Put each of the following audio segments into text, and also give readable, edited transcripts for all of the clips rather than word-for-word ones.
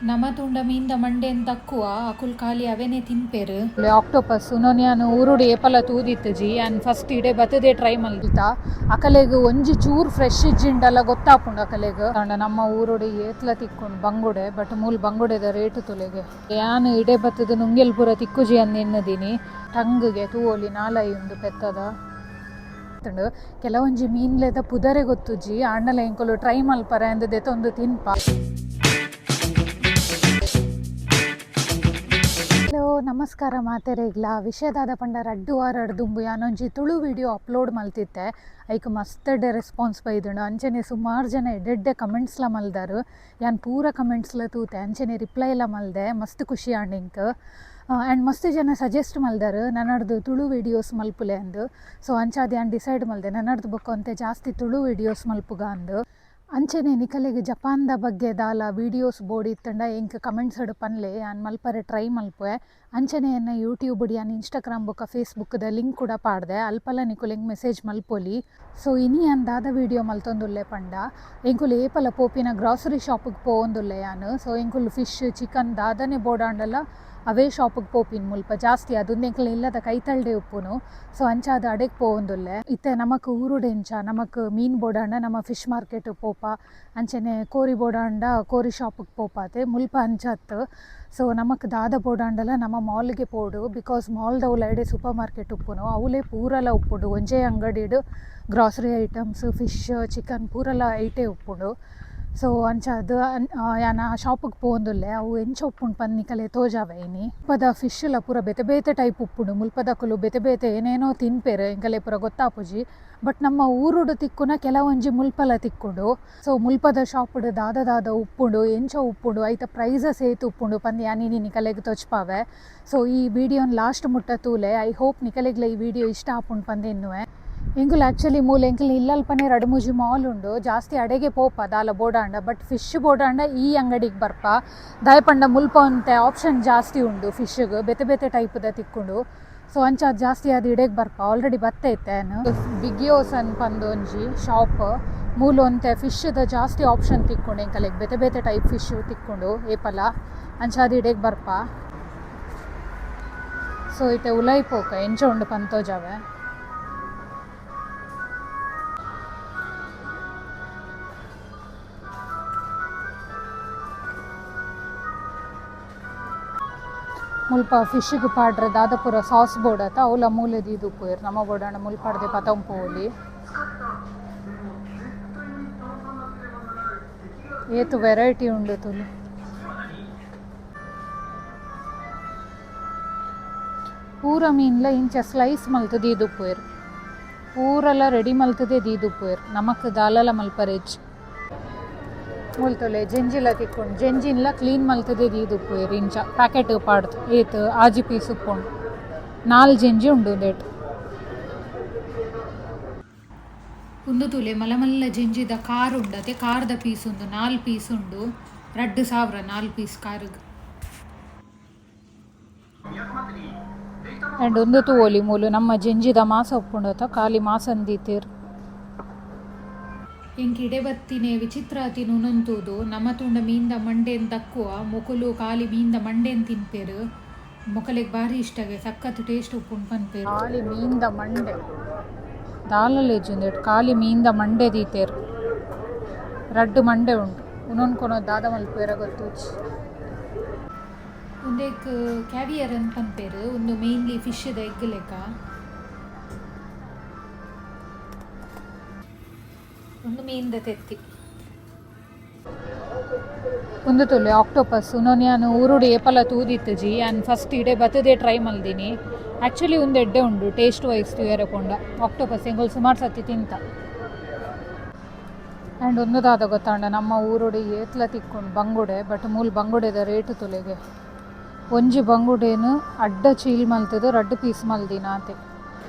ನಮ ತೂಂಡ ಮೀನ್ದ ಮಂಡೆನ್ ದಕ್ಕುವ ಅಕುಲ್ ಖಾಲಿ ಅವೆನೆ ತಿನ್ಪೆರ್. ಆಕ್ಟೋಪಸ್ ಉನೊನ್ ಯಾನ್ ಊರುಡು ಏಪಲ ತೂದಿತ್ತುಜಿ. ಯಾನ್ ಫಸ್ಟ್ ಇಡೆ ಬತ್ತದೇ ಟ್ರೈ ಮಲ್ತ. ಅಕಲೆಗ್ ಒಂಜಿ ಚೂರ್ ಫ್ರೆಶ್ ಇಜ್ಜಿಂಡಲ ಗೊತ್ತಾಪುಂಡು ಅಕಲೆಗ್. ಆಂಡ ನಮ್ಮ ಊರುಡು ಏತ್ಲ ತಿಕ್ಕುಂಡು ಬಂಗುಡೆ, ಬಟ್ ಮೂಲು ಬಂಗುಡೆದ ರೇಟ್ ತುಲೆಗೆ. ಯಾನ್ ಇಡೆ ಬತ್ತದ ನುಂಗೆಲ್ ಪೂರ ತಿಕ್ಕುಜಿ ಅಂದ್ ಎನ್ನದಿನಿ. ಟಂಗ್ಗೆ ತೂವೊಲಿ ನಾಲಯಿ ಉಂದು ಪೆತ್ತದ. ಕೆಲವೊಂಜಿ ಮೀನ್ಲೆದ ಪುದರೆ ಗೊತ್ತುಜಿ, ಆಂಡಲ ಎಂಕುಲು ಟ್ರೈ ಮಲ್ಪರೆ ಅಂದ್ ದೆತೊಂದು ತಿನ್ಪ. ಹಲೋ ನಮಸ್ಕಾರ ಮಾತೆರೆಗ್ಲ. ವಿಷಯದಾದ ಪಂಡ ರಡ್ಡು ವಾರಡ್ ದುಂಬು ಯಾನೊಂಜಿ ತುಳು ವಿಡಿಯೋ ಅಪ್ಲೋಡ್ ಮಲ್ತಿತ್ತೆ. ಐಕ್ ಮಸ್ತ್ ಎಡ್ಡೆ ರೆಸ್ಪಾನ್ಸ್ ಬೈದುಂಡು. ಅಂಚನೆ ಸುಮಾರು ಜನ ಎಡ್ಡೆಡ್ಡೆ ಕಮೆಂಟ್ಸ್ಲ ಮಲ್ದಾರು. ಯಾನ್ ಪೂರ ಕಮೆಂಟ್ಸ್ಲ ತೂತೆ, ಅಂಚನೆ ರಿಪ್ಲೈಲ ಮಲ್ದೆ. ಮಸ್ತ್ ಖುಷಿ ಆಂಡ್ ಎಂಕ್. ಆ್ಯಂಡ್ ಮಸ್ತ್ ಜನ ಸಜೆಸ್ಟ್ ಮಲ್ದಾರು ನನಡ್ದು ತುಳು ವಿಡಿಯೋಸ್ ಮಲ್ಪುಲೆ ಅಂದ್. ಸೊ ಅಂಚಾದ್ ಯಾನ್ ಡಿಸೈಡ್ ಮಲ್ದೆ ನನಡ್ದು ಬೊಕ್ಕ ಒಂತೆ ಜಾಸ್ತಿ ತುಳು ವಿಡಿಯೋಸ್ ಮಲ್ಪುಗ ಅಂದ್. ಅಂಚನೆ ನಿಕಲೆಗ್ ಜಪಾನ್ದ ಬಗ್ಗೆ ದಾಲ ವಿಡಿಯೋಸ್ ಬೋಡಿತ್ತಂಡ ಎಂಕ್ ಕಮೆಂಟ್ಸ್ ಪನ್ಲೆ, ಯಾನ್ ಮಲ್ಪರೆ ಟ್ರೈ ಮಲ್ಪುವೆ. ಅಂಚನೆ ಎನ್ನ ಯೂಟ್ಯೂಬ್ ಯಾನ್ ಇನ್ಸ್ಟಾಗ್ರಾಮ್ ಬೊಕ್ಕ ಫೇಸ್ಬುಕ್ದ ಲಿಂಕ್ ಕೂಡ ಪಾಡ್ದೆ, ಅಲ್ಪಲ ನಿಕುಲು ಎಂಕ್ ಮೆಸೇಜ್ ಮಲ್ಪೊಲಿ. ಸೊ ಇನಿ ಯಾನ್ ದಾದ ವಿಡಿಯೋ ಮಲ್ತೊಂದುಲ್ಲೆ ಪಂಡ, ಎಂಕುಲು ಏಪಲ ಪೋಪಿನ ಗ್ರಾಸರಿ ಶಾಪ್ಗೆ ಪೋವೊಂದುಲ್ಲೆ ಯಾನ್. ಸೊ ಎಂಕುಲು ಫಿಶ್ ಚಿಕನ್ ದಾದನೆ ಬೋಡಾಂಡಲ ಅವೇ ಶಾಪ್ಗೆ ಪೋಪಿನ ಮುಲ್ಪ ಜಾಸ್ತಿ, ಅದೊಂದು ಎಂಕುಲು ಇಲ್ಲದ ಕೈತಲ್ಡೆ ಉಪ್ಪುನು. ಸೊ ಅಂಚಾದ ಅಡೆಗ್ ಪೋವೊಂದುಲ್ಲೆ. ಇತ್ತೆ ನಮಕ್ ಊರುಡೆಂಚ ನಮಕ್ ಮೀನ್ ಬೋಡಾಂಡ ನಮ್ಮ ಫಿಶ್ ಮಾರ್ಕೆಟ್ ಪೋಪ, ಅಂಚನೆ ಕೋರಿ ಬೋಡಾಂಡ ಕೋರಿ ಶಾಪ್ಗೆ ಪೋಪಾತೆ. ಮುಲ್ಪ ಅಂಚತ್. ಸೊ ನಮಕ್ ದಾದ ಬೋಡಾಂಡಲ ನಮ್ಮ ಮಾಲ್ಗೆ ಪೋಡು, because ಮಾಲ್ದ ಉಲೈಡೆ ಸೂಪರ್ ಮಾರ್ಕೆಟ್ ಉಪ್ಪುನು, ಅವುಲೇ ಪೂರಲ ಉಪ್ಪುಂಡು. ಒಂಜೇ ಅಂಗಡಿಡ್ ಗ್ರಾಸರಿ ಐಟಮ್ಸ್ ಫಿಶ್ ಚಿಕನ್ ಪೂರಲ ಐಟೇ ಉಪ್ಪುಂಡು. ಸೊ ಅಂಚಾದ್ ಯಾನ್ ಆ ಶಾಪ್ಗೆ ಪೋವೊಂದುಲ್ಲೆ. ಅವು ಎಂಚ ಉಪ್ಪುಂಡು ಪಂದ್ ನಿಕಲೆ ತೋಜಾವೆ ಇನಿ. ಮುಲ್ಪದ ಫಿಶ್ಲ ಪೂರ ಬೇತೆ ಬೇತೆ ಟೈಪ್ ಉಪ್ಪುಂಡು. ಮುಲ್ಪದಕುಲು ಬೇತೆ ಬೇತೆ ಏನೇನೋ ತಿನ್ಪೆರ್, ಎಂಕಲೆ ಪೂರ ಗೊತ್ತಾಪುಜಿ. ಬಟ್ ನಮ್ಮ ಊರುಡು ತಿಕ್ಕುನ ಕೆಲವೊಂಜಿ ಮುಲ್ಪಲ ತಿಕ್ಕುಂಡು. ಸೊ ಮುಲ್ಪದ ಶಾಪ್ಡ್ ದಾದ ದಾದ ಉಪ್ಪುಂಡು, ಎಂಚ ಉಪ್ಪುಂಡು, ಐತ ಪ್ರೈಸಸ್ ಏತ್ ಉಪ್ಪುಂಡು ಪಂದ್ ಯಾನ್ ಇನಿ ನಿಕಲೆಗ್ ತೋಜ್ಪಾವೆ. ಸೊ ಈ ವಿಡಿಯೋನ್ ಲಾಸ್ಟ್ ಮುಟ್ಟ ತೂಲೆ. I hope ನಿಕಲೆಗ್ಲ ಈ ವಿಡಿಯೋ ಇಷ್ಟ ಆಪುಂಡು ಪಂದ್ ಎನ್ನುವೆ. ಎಂಕುಲು ಆ್ಯಕ್ಚುಲಿ ಮೂಲು ಎಂಕುಲು ಇಲ್ಲಲ್ಪನೆ ರಡ್ಡ್ ಮೂಜಿ ಮಾಲ್ ಉಂಡು, ಜಾಸ್ತಿ ಅಡೆಗೆ ಪೋಪ ದಾಲ ಬೋಡಾಂಡ. ಬಟ್ ಫಿಶ್ ಬೋಡಾಂಡ ಈ ಅಂಗಡಿಗೆ ಬರ್ಪ. ದಾಯೆ ಪಂಡ ಮುಲ್ಪ ಒಂತೆ ಆಪ್ಷನ್ ಜಾಸ್ತಿ ಉಂಡು, ಫಿಶ್ಗ್ ಬೇತೆ ಬೇತೆ ಟೈಪ್ದ ತಿಕ್ಕುಂಡು. ಸೊ ಅಂಚಾದ್ ಜಾಸ್ತಿ ಆದ್ ಇಡೆಗ್ ಬರ್ಪ. ಆಲ್ರೆಡಿ ಬತ್ತೆ ಇತ್ತೆ ಯಾನ್. ಬಿಗಿಯೋಸ್ ಅನ್ ಪಂದ್ ಒಂಜಿ ಶಾಪ್, ಮೂಲು ಒಂತೆ ಫಿಶ್ದ ಜಾಸ್ತಿ ಆಪ್ಷನ್ ತಿಕ್ಕುಂಡು ಎಂಕಲೆಗ್, ಬೇತೆ ಬೇತೆ ಟೈಪ್ ಫಿಶ್ ತಿಕ್ಕುಂಡು ಏಪಲ. ಅಂಚಾದ್ ಇಡೆಗ್ ಬರ್ಪ. ಸೊ ಇತ್ತೆ ಉಲೈ ಪೋಕ ಎಂಚ ಉಂಡು ಪಂದ್ ತೋಜಾವೆ. ಮುಲ್ಪ ಫಿಶ್ಗ್ ಪಾಡ್ರೆ ದಾದ ಪೂರ ಸಾಸ್ ಬೋಡತ್ತ ಅವುಲ ಮೂಲೆ ದೀದ್ ಉಪ್ಪುವೆರ್. ನಮ ಬೋಡಾಂಡ ಮುಲ್ಪ ಪಾಡ್ದೆ ಪತೊಂಪೋಲಿ. ಏತ್ ವೆರೈಟಿ ಉಂಡು ತೂಲೆ. ಪೂರ ಮೀನ್ಲ ಇಂಚ ಸ್ಲೈಸ್ ಮಲ್ತ್ ದೀದ್ ಉಪ್ಪುವೆರ್. ಪೂರಲ ರೆಡಿ ಮಲ್ತದೇ ದೀದ್ ಉಪ್ಪುವೆರ್, ನಮಕ್ ದಾಲಲ ಮಲ್ಪರೆಜ್ಜಿ. ಮೂಲು ತೂಲೆ ಜೆಂಜಿಲ ತಿಕ್ಕುಂಡು. ಜೆಂಜಿನ್ಲ ಕ್ಲೀನ್ ಮಲ್ತದೇ ದೀದ್ ಉಪ್ಪುವೆರ್. ಇಂಚ ಪ್ಯಾಕೆಟ್ ಪಾಡ್ದ್ ಏತ್ 6 ಪೀಸ್ ಉಪ್ಪುಂಡು, 4 ಜೆಂಜಿ ಉಂಡು ಉಂದೆಟ್. ಉಂದು ತೂಲೆ ಮಲ್ಲ ಮಲ್ಲ ಜೆಂಜಿದ ಕಾರ್ ಉಂಡು, ಅತೆ ಕಾರ್ದ ಪೀಸ್ ಉಂದು 4 ಪೀಸ್ ಉಂಡು. 2000 4 ಪೀಸ್ ಕಾರ್ಗ್. ಆ್ಯಂಡ್ ಉಂದು ತೂವೊಲಿ ಮೂಲು ನಮ್ಮ ಜೆಂಜಿದ ಮಾಸ ಉಪ್ಪುಂಡು ಅತ, ಖಾಲಿ ಮಾಸನ್ ದೀತೆರ್. ಎಂಕ್ ಇಡೆ ಬತ್ತಿನೆ ವಿಚಿತ್ರ ಅತಿನ ಉನೊಂತೂದು. ನಮ ತೂಂಡ ಮೀನ್ದ ಮಂಡೆನ್ ದಕ್ಕುವ, ಮೊಕುಲು ಖಾಲಿ ಮೀನ್ದ ಮಂಡೆನ್ ತಿನ್ಪೆರ್. ಮೊಕಲೆಗ್ ಬಾರಿ ಇಷ್ಟಗೆ, ಸಖತ್ ಟೇಸ್ಟ್ ಉಪ್ಪುಂಡು ಪನ್ಪೆರ್. ಖಾಲಿ ಮೀನ್ದ ಮಂಡೆ ದಾಲಲೇಜ್ ಉಂದೆಟ್ ಖಾಲಿ ಮೀನ್ದ ಮಂಡೆ ದೀತೆರ್. ರಡ್ಡ್ ಮಂಡೆ ಉಂಡು. ಉನೊನ್ ಕೊನೊ ದಾದ ಮಲ್ಪುವೆರ ಗೊತ್ತುಜ್ಜಿ. ಉಂದೆಕ್ ಕ್ಯಾವಿಯರ್ ಅಂದ್ ಪನ್ಪೆರ್. ಉಂದು ಮೇನ್ಲಿ ಫಿಶ್ದ ಎಗ್ ಲೆಕ. ಉಂದು ಮೀನ್ದ ತೆತ್ತಿ. ಉಂದು ತೂಲೆ ಆಕ್ಟೋಪಸ್. ಉನೊನ್ ಯಾನ್ ಊರುಡು ಏಪಲ ತೂದಿತ್ತುಜಿ. ಯಾನ್ ಫಸ್ಟ್ ಇಡೆ ಬತ್ತದೇ ಟ್ರೈ ಮಲ್ದಿನಿ. ಆ್ಯಕ್ಚುಲಿ ಉಂದು ಎಡ್ಡೆ ಉಂಡು ಟೇಸ್ಟ್ ವೈಸ್ ತೂಯೆರೆ ಪೋಂಡ. ಆಕ್ಟೋಪಸ್ ಎಂಕುಲು ಸುಮಾರು ಸರ್ತಿ ತಿಂತ. ಆ್ಯಂಡ್ ಉಂದು ದಾದ ಗೊತ್ತಾಂಡ, ನಮ್ಮ ಊರುಡು ಏತ್ಲ ತಿಕ್ಕುಂಡು ಬಂಗುಡೆ, ಬಟ್ ಮೂಲು ಬಂಗುಡೆದ ರೇಟ್ ತುಲೆಗೆ. ಒಂಜಿ ಬಂಗುಡೆನ್ ಅಡ್ಡ ಚೀಲ್ ಮಲ್ತದು 2 ಪೀಸ್ ಮಲ್ದಿನ ಆತೆ.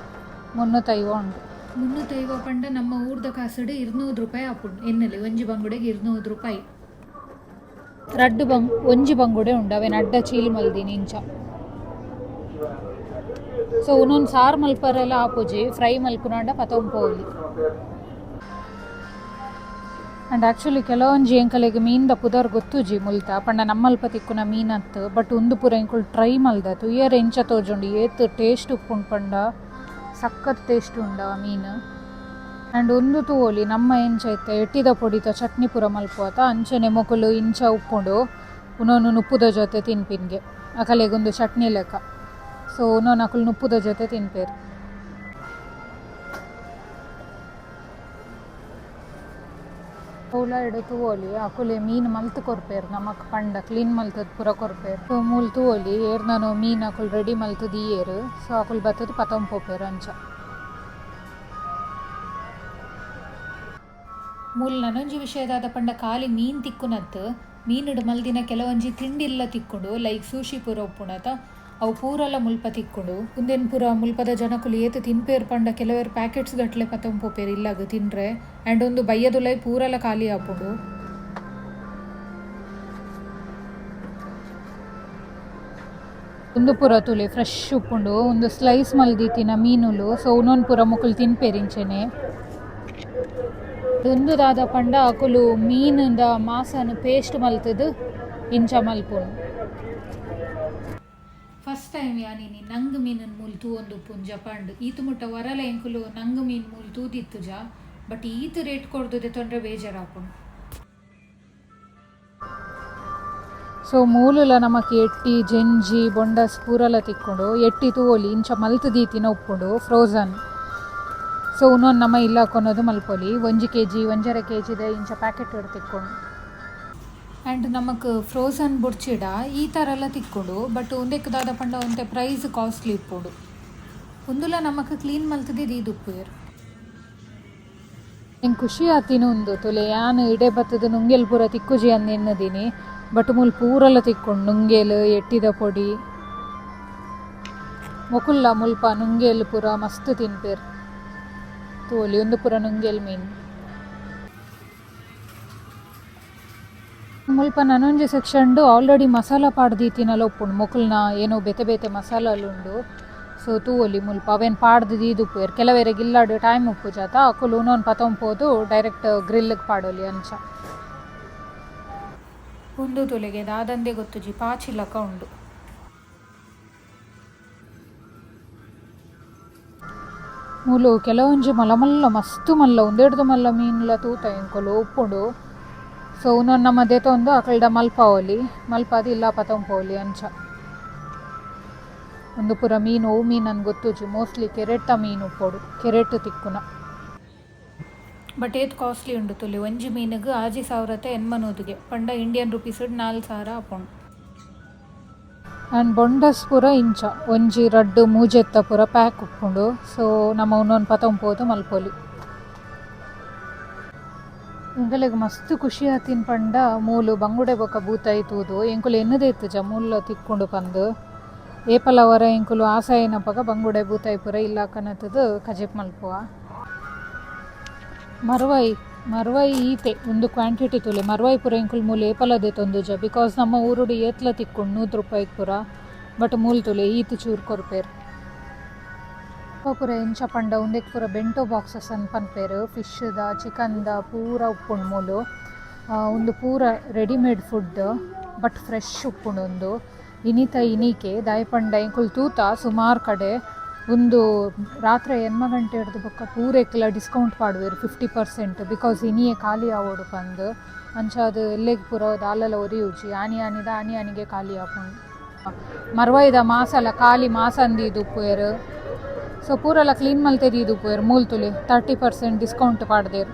350 ಉಂಡು. 350 ಪಂಡ ನಮ್ಮ ಊರ್ದ ಕಾಸುಡು 200 ರೂಪಾಯಿ ಆಪುಂಡು. ಎನ್ನಲೆ ಒಂಜಿ ಬಂಗುಡೆಗೆ 200 ರೂಪಾಯಿ. ರಡ್ಡು ಒಂಜಿ ಬಂಗುಡೆ ಉಂಡು, ಅವೇನು ಅಡ್ಡ ಚೀಲ್ ಮಲ್ದಿನಿ ಇಂಚ. ಸೊ ಉನೊಂದು ಸಾರು ಮಲ್ಪರೆಲ್ಲ ಆಪುಜಿ, ಫ್ರೈ ಮಲ್ಪುನಾಂಡ ಪತೊಂಪೋಲಿ. And actually ಕೆಲವೊಂಜಿ ಎಂಕಲೆಗ್ ಮೀನ್ದ ಪುದರ್ ಗೊತ್ತುಜಿ ಮುಲ್ತ ಪಂಡ ನಮ್ಮಲ್ಪ ತಿಕ್ಕುನ ಮೀನತ್ತು ಬಟ್ ಉಂದು ಪೂರ ಎಂಕುಲು ಟ್ರೈ ಮಲ್ದ ತೂಯೆರೆ ಎಂಚ ತೋಜುಂಡು ಏತ್ ಟೇಸ್ಟ್ ಉಪ್ಪುಂಡು ಪಂಡ ಸಕ್ಕತ್ ಟೇಸ್ಟ್ ಉಂಡು ಆ ಮೀನು. ಆ್ಯಂಡ್ ಉಂದು ತೂವೊಲಿ ನಮ್ಮ ಎಂಚ ಇತ್ತೆ ಎಟ್ಟಿದ ಪೊಡಿತ ಚಟ್ನಿ ಪೂರ ಮಲ್ಪುವತ ಅಂಚನೆ ಮೊಕುಲು ಇಂಚ ಉಪ್ಪುಂಡು ಉನೊನು ನುಪ್ಪುದ ಜೊತೆ ತಿನ್ಪಿನ್ಗೆ ಅಕಲೆಗೊಂದು ಚಟ್ನಿ ಲೆಕ್ಕ. ಸೊ ಉನೊನು ಅಕುಲು ನುಪ್ಪುದ ಜೊತೆ ತಿನ್ಪೆರ್. ಉಲಾಯಿಡ್ ತೂವೊಲಿ ಅಕುಲೆ ಮೀನ್ ಮಲ್ತ್ ಕೊರ್ಪೆರ್ ನಮಕ್ ಪಂಡ ಕ್ಲೀನ್ ಮಲ್ತದ್ ಪೂರ ಕೊರ್ಪೆರ್. ಸೊ ಮೂಲು ತೂವೊಲಿ ಏರ್ನನೋ ಮೀನ್ ಅಕುಲು ರೆಡಿ ಮಲ್ತ್ ದೀಯೆರ್. ಸೊ ಅಕುಲು ಬತ್ತುದು ಪತೊಂದು ಪೋಪೆರ್ ಅಂಚ. ಮೂಲು ನನೊಂಜಿ ವಿಷಯ ದಾದ ಪಂಡ ಖಾಲಿ ಮೀನ್ ತಿಕ್ಕುನತ್ ಮೀನುಡು ಮಲ್ದಿನ ಕೆಲವೊಂಜಿ ತಿಂಡಿಲ್ಲ ತಿಕ್ಕುಂಡು ಲೈಕ್ ಸೂಶಿ ಪೂರ ಉಪ್ಪುಂಡತ ಅವು ಪೂರಲ ಮುಲ್ಪ ತಿಕ್ಕುಂಡು. ಉಂದೆನ್ ಪೂರ ಮುಲ್ಪದ ಜನಕುಲು ಏತ್ ತಿನ್ಪೆರ್ ಪಂಡ ಕೆಲವೆರ್ ಪ್ಯಾಕೆಟ್ಸ್ ಗಟ್ಲೆ ಪತೊಂದು ಪೋಪೆರ್ ಇಲ್ಲಗ್ ತಿನ್ರೆ. ಆ್ಯಂಡ್ ಉಂದು ಬಯ್ಯದುಲೈ ಪೂರಲ ಖಾಲಿ ಆಪುಂಡು. ಉಂದು ಪೂರ ತೂಲೆ ಫ್ರೆಶ್ ಉಪ್ಪುಂಡು. ಉಂದು ಸ್ಲೈಸ್ ಮಲ್ದಿತ್ತಿನ ಮೀನುಲು. ಸೊ ಉನೊನ್ ಪೂರ ಮೊಕುಲು ತಿನ್ಪೆರ್ ಇಂಚೆನೆ. ಉಂದು ದಾದ ಪಂಡ ಅಕುಲು ಮೀನುದ ಮಾಸನ್ ಪೇಸ್ಟ್ ಮಲ್ತುದು ಇಂಚ ಮಲ್ಪುನು. ಫಸ್ಟ್ ಟೈಮ್ ಯಾನಿನಿ ನಂಗ್ ಮೀನನ್ ಮೂಲು ತೂವೊಂದು ಉಪ್ಪುಂಡು ಜಪಾಂಡ್. ಈತ್ ಮುಟ್ಟ ವರಲ ಎಂಕುಲು ನಂಗ್ ಮೀನ್ ಮೂಲು ತೂದಿತ್ತುಜ. ಬಟ್ ಈತ್ ರೇಟ್ ಕೊರ್ದು ದೆತೊಂಡ್ರೆ ಬೇಜಾರಾಪುಂಡು. ಸೊ ಮೂಲುಲ ನಮಕ್ ಎಟ್ಟಿ ಜೆಂಜಿ ಬೊಂಡಸ್ ಪೂರಲ ತಿಕ್ಕುಂಡು. ಎಟ್ಟಿ ತೂವೊಲಿ ಇಂಚ ಮಲ್ತ್ ದೀತಿನ ಉಪ್ಪುಂಡು ಫ್ರೋಸನ್. ಸೊ ಉನೊನ್ ನಮ ಇಲ್ಲ ಕೊನೊದು ಮಲ್ಪೊಲಿ. 1 ಕೆಜಿ 1.5 ಕೆಜಿದ ಇಂಚ ಪ್ಯಾಕೆಟ್ ತಿಕ್ಕುಂಡು. ಆ್ಯಂಡ್ ನಮಕ್ ಫ್ರೋಸನ್ ಬೊಡ್ಚಿಡ ಈ ಥರ ಎಲ್ಲ ತಿಕ್ಕುಂಡು. ಬಟ್ ಉಂದೆಕ್ ದಾದ ಪಂಡ ಒಂತೆ ಪ್ರೈಸ್ ಕಾಸ್ಟ್ಲಿ ಉಪ್ಪುಂಡು. ಉಂದುಲ ನಮಕ್ ಕ್ಲೀನ್ ಮಲ್ತದೆ ದೀದುಪ್ಪುವೆರ್. ಎಂಕ್ ಖುಷಿ ಆತಿನ ಉಂದು ತುಲೆ ಯಾನ್ ಇಡೆ ಬತ್ತದ ನುಂಗೆಲ್ ಪೂರ ತಿಕ್ಕುಜಿ ಅಂದ್ ಎನ್ನದಿನಿ. ಬಟ್ ಮೂಲು ಪೂರಲ ತಿಕ್ಕುಂಡು ನುಂಗೆಲ್ ಎಟ್ಟಿದ ಪೊಡಿ. ಮೊಕುಲ್ಲ ಮುಲ್ಪ ನುಂಗೆಲ್ ಪೂರ ಮಸ್ತ್ ತಿನ್ಪೆರ್. ತೂವೊಲಿ ಉಂದು ಪೂರ ನುಂಗೆಲ್ ಮೀನ್. ಮುಲ್ಪ ನನೊಂಜಿ ಸೆಕ್ಷನ್ ಆಲ್ರೆಡಿ ಮಸಾಲ ಪಾಡ್ದೀತಿನಲ ಉಪ್ಪುಂಡು. ಮೊಕುಲ್ನ ಏನೋ ಬೇತೆ ಬೇತೆ ಮಸಾಲಲು ಉಂಡು. ಸೊ ತೂವೊಲಿ ಮುಲ್ಪ ಅವೇನ್ ಪಾಡ್ದು ದೀದುಪ್ಪುವೆರ್. ಕೆಲವೆರೆಗ್ ಇಲ್ಲಡ್ ಟೈಮ್ ಉಪ್ಪುಜಾತ ಅಕುಲು ಉನೊನ್ ಪತೊಂದು ಪೋದು ಡೈರೆಕ್ಟ್ ಗ್ರಿಲ್ಗ್ ಪಾಡೊಲಿ ಅಂಚ. ಉಂದು ತುಲೆಗೆ ದಾದಂದೆ ಗೊತ್ತುಜಿ ಪಾಚಿಲಕ ಉಂಡು. ಮೂಲು ಕೆಲವೊಂಜಿ ಮಲ್ಲ ಮಲ್ಲ ಮಸ್ತ್ ಮಲ್ಲ ಉಂದೆಡ್ದು ಮಲ್ಲ ಮೀನ್ಲ ತೂತ ಎಂಕುಲು ಉಪ್ಪುಂಡು. ಸೊ ಉನೊನ್ ನಮ ದೆತೊಂದು ಅಕಲ್ಡ ಮಲ್ಪಾವೊಲಿ ಮಲ್ಪಾದ್ ಇಲ್ಲ ಪತೊಂದು ಪೋವೊಲಿ ಅಂಚ. ಉಂದು ಪೂರ ಮೀನು ಒವು ಮೀನ್ ಅಂದ್ ಗೊತ್ತುಜಿ ಮೋಸ್ಟ್ಲಿ ಕೆರೆಟ್ಟ ಮೀನು ಉಪ್ಪೊಡು ಕೆರೆಟ್ ತಿಕ್ಕುನ. ಬಟ್ ಏತ್ ಕಾಸ್ಟ್ಲಿ ಉಂಡು ತುಲಿ ಒಂಜಿ ಮೀನುಗು 6800 ಪಂಡ ಇಂಡಿಯನ್ ರುಪೀಸ್ 4000 ಆಪುಂಡು. ಆ್ಯಂಡ್ ಬೊಂಡಸ್ ಪೂರ ಇಂಚ ಒಂಜಿ ರಡ್ಡ್ ಮೂಜೆತ್ತ ಪೂರ ಪ್ಯಾಕ್ ಉಪ್ಪುಂಡು. ಸೊ ನಮ ಉನೊನ್ ಪತೊಂದು ಪೋದು ಮಲ್ಪೊಲಿ. ಎಂಕಲೆಗ್ ಮಸ್ತ್ ಖುಷಿ ಆತಿನ ಪಂಡ ಮೂಲು ಬಂಗುಡೆ ಬೊಕ ಬೂತಾಯಿ ತೂದು ಎಂಕುಲು ಎನ್ನುದೇ ಇತ್ತುಜ ಮೂಲ ತಿಕ್ಕುಂಡು ಪಂದ್. ಏಪಲ ವರ ಎಂಕುಲು ಆಸೆ ಆಯಿನಪಗ ಬಂಗುಡೆ ಬೂತಾಯಿ ಪೂರ ಇಲ್ಲ ಕನತುದು ಕಜಿಪ್ ಮಲ್ಪುವ. ಮರ್ವಾಯಿ ಮರ್ವಾಯಿ ಈತೆ ಉಂದು ಕ್ವಾಂಟಿಟಿ ತೂಲೆ ಮರ್ವಾಯಿ ಪೂರ ಎಂಕುಲು ಮೂಲು ಏಪಲ ದೆತೊಂದುಜ because ನಮ್ಮ ಊರುಡು ಏತ್ಲ ತಿಕ್ಕುಂಡು 100 ರೂಪಾಯಿಗ್ ಪೂರ. ಬಟ್ ಮೂಲು ತೂಲೆ ಈತ್ ಚೂರು ಕೊರ್ಪೆರ್. ಪೂರ ಎಂಚ ಪಂಡ ಉಂದೆಕ್ ಪೂರ ಬೆಂಟೋ ಬಾಕ್ಸಸ್ ಅಂದ್ ಪನ್ಪೆರ್. ಫಿಶ್ ದ ಚಿಕನ್ ದ ಪೂರ ಉಪ್ಪುಂಡು ಮೂಲು. ಉಂದು ಪೂರ readymade food but fresh ಉಪ್ಪುಂಡು ಉಂದು. ಇನಿತ ಇನಿಕೆ ದಾಯೆ ಪಂಡ ಎಂಕುಲು ತೂತ ಸುಮಾರ್ ಕಡೆ ಉಂದು ರಾತ್ರೆ 8 ಗಂಟೆಡ್ದ್ ಬೊಕ್ಕ ಪೂರೆಕ್ಲ ಡಿಸ್ಕೌಂಟ್ ಪಾಡುವೆರ್ 50% because ಇನಿಯೆ ಖಾಲಿ ಆವೊಡು ಪಂದ್. ಅಂಚಾದ್ ಎಲ್ಲೆಗ್ ಪೂರ ದಾಲಲ ಒರಿಯುಜಿ ಆನಿ ಆನಿದ ಆನಿ ಆನಿಗೆ ಖಾಲಿ ಆಪುಂಡು. ಮರ್ವಾಯಿದ ಮಾಸಲ ಖಾಲಿ ಮಾಸನ್ ದೀದ್ ಉಪ್ಪುವೆರ್. ಸೊ ಪೂರಲ ಕ್ಲೀನ್ ಮಲ್ತೆ ದೀದ್ ಉಪ್ಪುವೆರ್ ಮೂಲು ತೂಲೆ 30% ಡಿಸ್ಕೌಂಟ್ ಪಾಡ್ದೆರ್.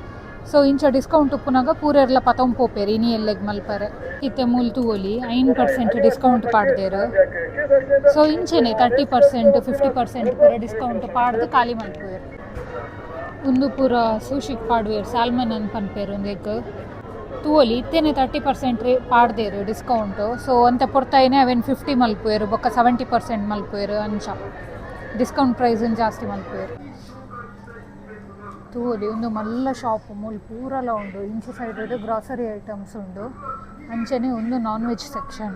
ಸೊ ಇಂಚ ಡಿಸ್ಕೌಂಟ್ ಉಪ್ಪುನಗ ಪೂರೆರ್ಲ ಪತೊಂದು ಪೋಪೆರ್ ಇನಿ ಎಲ್ಲೆಗ್ ಮಲ್ಪರೆ. ಇತ್ತೆ ಮೂಲು ತೂವೊಲಿ 5% ಡಿಸ್ಕೌಂಟ್ ಪಾಡ್ದೆರ್. ಸೊ ಇಂಚೆನೆ 30% 50% ಪೂರ ಡಿಸ್ಕೌಂಟ್ ಪಾಡ್ದು ಖಾಲಿ ಮಲ್ಪುವೆರ್. ಉಂದು ಪೂರ ಸೂಶಿಗ್ ಪಾಡುವೆರ್ ಸಾಲ್ಮನ್ ಅಂದ್ ಪನ್ಪೆರ್ ಉಂದೆಕ್. ತೂವೊಲಿ ಇತ್ತೆನೆ 30% ಪಾಡ್ದೆರ್ ಡಿಸ್ಕೌಂಟ್. ಸೊ ಒಂತೆ ಪೊರ್ತೈನೆ ಅವೆನ್ 50 ಮಲ್ಪುವೆರ್ ಬೊಕ್ಕ 70% ಮಲ್ಪುವೆರ್ ಅಂಚ. ಡಿಸ್ಕೌಂಟ್ ಪ್ರೈಸ್ ಜಾಸ್ತಿ ಮಲ್ಪುವೆರ್. ತೂವೊಲಿ ಉಂದು ಮಲ್ಲ ಶಾಪ್ ಮೂಲು ಪೂರಲ ಉಂಡು. ಇಂಚ side grocery items ಉಂಡು. ಅಂಚನೆ ಉಂದು non veg section.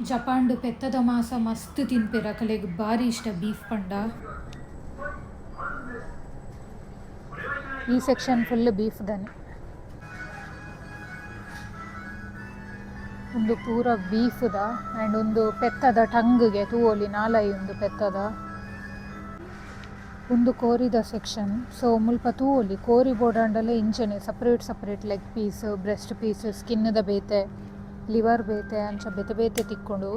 ಜಪಾನ್ಡ್ ಪೆತ್ತದ ಮಾಸ ಮಸ್ತ್ ತಿನ್ಪೆರ್ ಅಕಲೆಗ್ ಬಾರಿ ಇಷ್ಟ ಬೀಫ್ ಪಂಡ. ಈ section full beef ದನೆ. ಉಂದು ಪೂರ ಬೀಫ್ದ ಆ್ಯಂಡ್ ಉಂದು ಪೆತ್ತದ ಟಂಗ್ಗೆ ತೂವೊಲಿ ನಾಲಯಿ ಉಂದು ಪೆತ್ತದ. ಉಂದು ಕೋರಿದ ಸೆಕ್ಷನ್. ಸೊ ಮುಲ್ಪ ತೂವೊಲಿ ಕೋರಿ ಬೋಡಾಂಡಲ ಇಂಚನೆ separate separate leg piece, breast piece, ಸ್ಕಿನ್ದ ಬೇತೆ, ಲಿವರ್ ಬೇತೆ, ಅಂಚ ಬೇತೆ ಬೇತೆ ತಿಕ್ಕುಂಡು.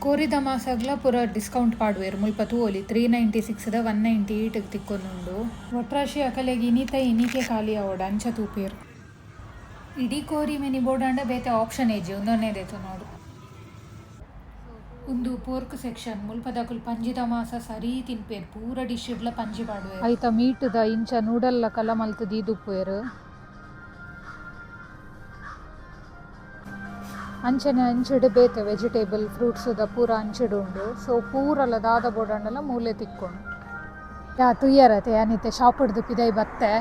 ಕೋರಿದ ಮಾಸಗ್ಲ ಪೂರ ಡಿಸ್ಕೌಂಟ್ ಪಾಡುವೆರ್. ಮುಲ್ಪ ತೂವೊಲಿ 396ದ 198 ತಿಕ್ಕೊಂದುಂಡು. ಒಟ್ರಾಶಿ ಅಕಲೆಗ್ ಇನಿತ ಇನಿಕೆ ಖಾಲಿ ಆವೊಡು ಅಂಚ ತೂಪೆರ್. ಇಡೀ ಕೋರಿ ಮಿನಿ ಬೋಡಾಂಡ ಬೇತೆ ಆಪ್ಷನ್ ಇಜ್ಜಿ, ಉಂದೊನ್ನೇ ದೆತೊನೊಡು. ಉಂದು ಪೋರ್ಕ್ ಸೆಕ್ಷನ್. ಮುಲ್ಪದಕುಲು ಪಂಜಿದ ಮಾಸ ಸರಿ ತಿನ್ಪೆರ್, ಪೂರ ಡಿಶ್ ಡ್ಲ ಪಂಜಿ ಪಾಡುವೆರ್. ಐತ ಮೀಟ್ ದ ಇಂಚ ನೂಡಲ್ ಲಕಲ ಮಲ್ತ್ ದೀದುಪ್ಪುವೆರ್. ಅಂಚನೆ ಅಂಚಿಡ್ ಬೇತೆ ವೆಜಿಟೇಬಲ್ ಫ್ರೂಟ್ಸ್ ದ ಪೂರ ಅಂಚಿಡ್ ಉಂಡು. ಸೊ ಪೂರಲ ದಾದ ಬೋಡಾಂಡಲ ಮೂಲೆ ತಿಕ್ಕುಂಡು. ಯಾ ತೂಯರತೆ ಯಾನ್ ಇತ್ತೆ ಶಾಪ್ ಡ್ದ್ ಪಿದೈ ಬತ್ತೆ.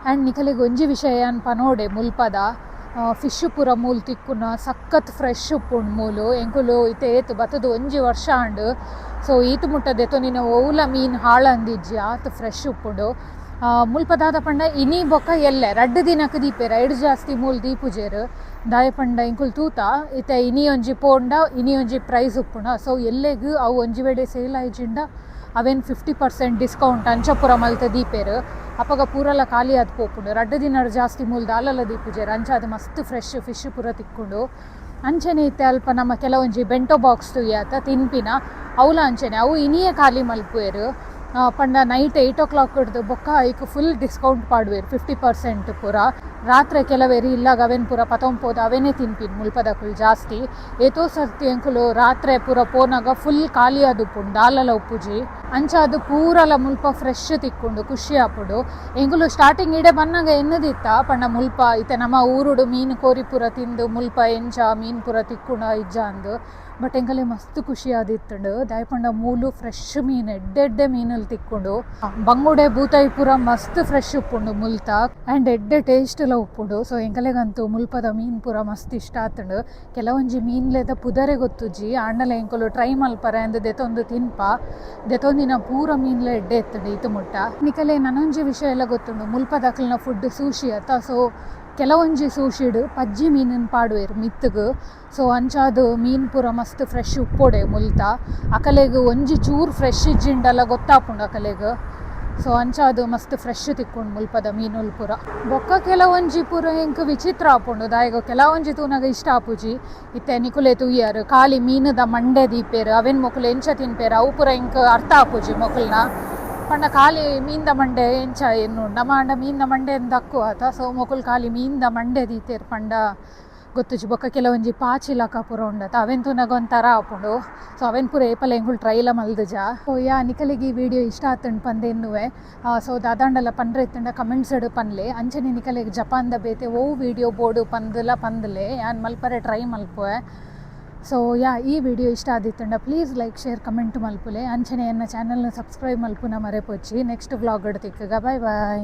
ಆ್ಯಂಡ್ ನಿಕಲೆಗ್ ಒಂಜಿ ವಿಷಯ ಯಾನ್ ಪನೋಡೆ, ಮುಲ್ಪದ ಫಿಶ್ ಪೂರ ಮೂಲು ತಿಕ್ಕುನ ಸಖತ್ ಫ್ರೆಶ್ ಉಪ್ಪುಂಡು ಮೂಲು. ಎಂಕುಲು ಇತ್ತೆ ಏತ್ ಬತ್ತುದು ಒಂಜಿ ವರ್ಷ ಆಂಡ್. ಸೊ ಈತ್ ಮುಟ್ಟ ದೆತೊನಿನ ಒವ್ಲ ಮೀನ್ ಹಾಳಂದಿಜ್ಜಿ, ಆತ್ ಫ್ರೆಶ್ ಉಪ್ಪುಂಡು. ಮುಲ್ಪ ದಾದ ಪಂಡ ಇನಿ ಬೊಕ್ಕ ಎಲ್ಲೆ ರಡ್ಡ್ ದಿನಕ್ ದೀಪೆರ್, ಐಡ್ ಜಾಸ್ತಿ ಮೂಲು ದೀಪುಜೆರ್. ದಾಯೆ ಪಂಡ ಎಂಕುಲು ತೂತ ಇತ್ತೆ ಇನಿ ಒಂಜಿ ಪೋಂಡ ಇನಿ ಒಂಜಿ ಪ್ರೈಸ್ ಉಪ್ಪುಂಡ. ಸೊ ಎಲ್ಲೆಗ್ ಅವು ಒಂಜಿ ವೇಳೆ ಸೇಲ್ ಆಯಿಜಿಂಡ ಅವೆನ್ 50% ಡಿಸ್ಕೌಂಟ್ ಅಂಚ ಪೂರ ಮಲ್ತ್ ದೀಪೆರ್. ಅಪಗ ಪೂರಲ ಖಾಲಿ ಆದ್ ಪೋಪುಂಡು. ರಡ್ಡ್ ದಿನ ಜಾಸ್ತಿ ಮೂಲು ದಾಲಲ ದೀಪುಜೆರ್. ಅಂಚ ಅದು ಮಸ್ತ್ ಫ್ರೆಶ್ ಫಿಶ್ ಪೂರ ತಿಕ್ಕುಂಡು. ಅಂಚನೆ ಇತ್ತೆ ಅಲ್ಪ ನಮ್ಮ ಕೆಲವೊಂಜಿ ಬೆಂಟೋ ಬಾಕ್ಸ್ ತೂಯಾತ ತಿನ್ಪಿನ ಅವುಲ ಅಂಚನೆ ಅವು ಇನಿಯೇ ಖಾಲಿ ಮಲ್ಪುವೆರ್. ಪಂಡ ನೈಟ್ 8 o'clock ಡ್ದು ಬೊಕ್ಕ ಐಕ್ ಫುಲ್ ಡಿಸ್ಕೌಂಟ್ ಪಾಡುವೆರ್ 50% ಪೂರ. ರಾತ್ರೆ ಕೆಲವೆರ್ ಇಲ್ಲಾಗ ಅವೆನ್ ಪೂರ ಪತೊಂಪೋದು ಅವೆನೇ ತಿನ್ಪಿನ ಮುಲ್ಪದಕುಲು ಜಾಸ್ತಿ. ಏತೋ ಸರ್ತಿ ಎಂಕುಲು ರಾತ್ರೆ ಪೂರ ಪೋನಾಗ ಫುಲ್ ಖಾಲಿ ಆದುಪ್ಪುಂಡು, ದಾಲಲ ಉಪ್ಪುಜಿ. ಅಂಚಾದ್ ಪೂರಲ ಮುಲ್ಪ ಫ್ರೆಶ್ ತಿಕ್ಕುಂಡು, ಖುಷಿ ಆಪುಂಡು. ಎಂಕುಲು ಸ್ಟಾರ್ಟಿಂಗ್ ಇಡೆ ಬನ್ನಗ ಎನ್ನುದಿತ್ತ ಪಂಡ ಮುಲ್ಪ ಇತ್ತೆ ನಮ್ಮ ಊರುಡು ಮೀನು ಕೋರಿ ಪೂರ ತಿಂದು ಮುಲ್ಪ ಎಂಚ ಮೀನು ಪೂರ ತಿಕ್ಕುಂಡ ಇಜ್ಜ ಅಂದ್. ಬಟ್ ಎಂಕಲೆ ಮಸ್ತ್ ಖುಷಿ ಆದಿತ್ತುಂಡು. ದಾಯೆ ಪಂಡ ಮೂಲು ಫ್ರೆಶ್ ಮೀನು, ಎಡ್ಡೆ ಎಡ್ಡೆ ಮೀನುಲು ತಿಕ್ಕುಂಡು. ಬಂಗುಡೆ ಬೂತಾಯಿ ಪೂರ ಮಸ್ತ್ ಫ್ರೆಶ್ ಉಪ್ಪುಂಡು ಮುಲ್ತ ಆ್ಯಂಡ್ ಎಡ್ಡೆ ಟೇಸ್ಟ್ ಲ ಉಪ್ಪುಂಡು. ಸೊ ಎಂಕಲೆಗಂತೂ ಮುಲ್ಪದ ಮೀನು ಪೂರ ಮಸ್ತ್ ಇಷ್ಟ ಆತುಂಡು. ಕೆಲವೊಂಜಿ ಮೀನ್ಲೆದ ಪುದರೆ ಗೊತ್ತುಜ್ಜಿ, ಆಂಡಲ ಎಂಕುಲು ಟ್ರೈ ಮಲ್ಪರೆ ಅಂದ್ ದೆತೊಂದು ತಿನ್ಪ. ದೆತೊಂದಿನ ಪೂರ ಮೀನ್ಲ ಎಡ್ಡೆ ಇತ್ತುಂಡು ಈತ್ ಮುಟ್ಟ. ನಿಕಲೆ ನನೊಂಜಿ ವಿಷಯ ಎಲ್ಲ ಗೊತ್ತುಂಡು, ಮುಲ್ಪದಕಲ್ನ ಫುಡ್ ಸೂಶಿ ಅತ್ತ. ಸೊ ಕೆಲವೊಂಜಿ ಸೂಶಿಡ್ ಪಜ್ಜಿ ಮೀನನ್ ಪಾಡುವೆರ್ ಮಿತ್ತುಗು. ಸೊ ಅಂಚಾದ್ ಮೀನ್ ಪೂರ ಮಸ್ತ್ ಫ್ರೆಶ್ ಉಪ್ಪೊಡೆ ಮುಲ್ತ. ಅಕಲೆಗ್ ಒಂಜಿ ಚೂರು ಫ್ರೆಶ್ ಇಜ್ಜಿಂಡಲ ಗೊತ್ತಾಪುಂಡು ಅಕಲೆಗ್. ಸೊ ಅಂಚಾದ್ ಮಸ್ತ್ ಫ್ರೆಶ್ ತಿಕ್ಕುಂಡು ಮುಲ್ಪದ ಮೀನುಲ್ ಪೂರ. ಬೊಕ್ಕ ಕೆಲವೊಂಜಿ ಪೂರ ಎಂಕ್ ವಿಚಿತ್ರ ಆಪುಂಡು. ದಾಯೆಗ್ ಕೆಲವೊಂಜಿ ತೂನಗ ಇಷ್ಟ ಆಪುಜಿ. ಇತ್ತೆ ನಿಕುಲೆ ತೂಯರ್ ಖಾಲಿ ಮೀನುದ ಮಂಡೆ ದೀಪೆರ್, ಅವೆನ್ ಮೊಕುಲು ಎಂಚ ತಿನ್ಪೆರ್ ಅವು ಪೂರ ಎಂಕ್ ಅರ್ಥ ಆಪುಜಿ ಮೊಕುಲ್ನ. ಪಂಡ ಖಾಲಿ ಮೀನ್ದ ಮಂಡೆ ಎಂಚ ಎನ್ನುಂಡು ನಮ ಆಂಡ ಮೀನ್ದ ಮಂಡೆ ದಕ್ಕು ಆತ. ಸೊ ಮೊಕುಲು ಖಾಲಿ ಮೀನ್ದ ಮಂಡೆ ದೀತೆರ್ ಪಂಡ ಗೊತ್ತುಜಿ. ಬೊಕ್ಕ ಕೆಲವೊಂಜಿ ಪಾಚಿ ಲಕ ಪೂರ ಉಂಡತ ಅವೆನ್ ತೂನಗ ಒಂಥರ ಆಪುಂಡು. ಸೊ ಅವೆನ್ ಪೂರ ಏಪಲ ಎಂಕುಲು ಟ್ರೈಲ ಮಲ್ದುಜ. ಸೊ ಯಾ ನಿಕಲೆಗ್ ಈ ವಿಡಿಯೋ ಇಷ್ಟ ಆತುಂಡು ಪಂದ್ ಎನ್ನುವೆ. ಸೊ ದಾದಾಂಡಲ ಪನ್ರೆ ಇತ್ತುಂಡ ಕಮೆಂಟ್ಸ್ ಡ್ ಪನ್ಲೆ. ಅಂಚನೆ ನಿಕಲೆಗ್ ಜಪಾನ್ದ ಬೇತೆ ಒವು ವಿಡಿಯೋ ಬೋಡು ಪಂದುಲ ಪಂದ್ಲೆ, ಯಾನ್ ಮಲ್ಪರೆ ಟ್ರೈ ಮಲ್ಪುವೆ. ಸೊ ಯಾ ಈ ವಿಡಿಯೋ ಇಷ್ಟ ಆದಿತ್ತುಂಡ please like share comment ಮಲ್ಪುಲೆ. ಅಂಚನೆ ಎನ್ನ ಚಾನೆಲ್ನ ಸಬ್ಸ್ಕ್ರೈಬ್ ಮಲ್ಪುನ ಮರೆಪೊಚ್ಚಿ. ನೆಕ್ಸ್ಟ್ ವ್ಲಾಗ್ ಡ್ ತಿಕ್ಕುಗ. Boy boy.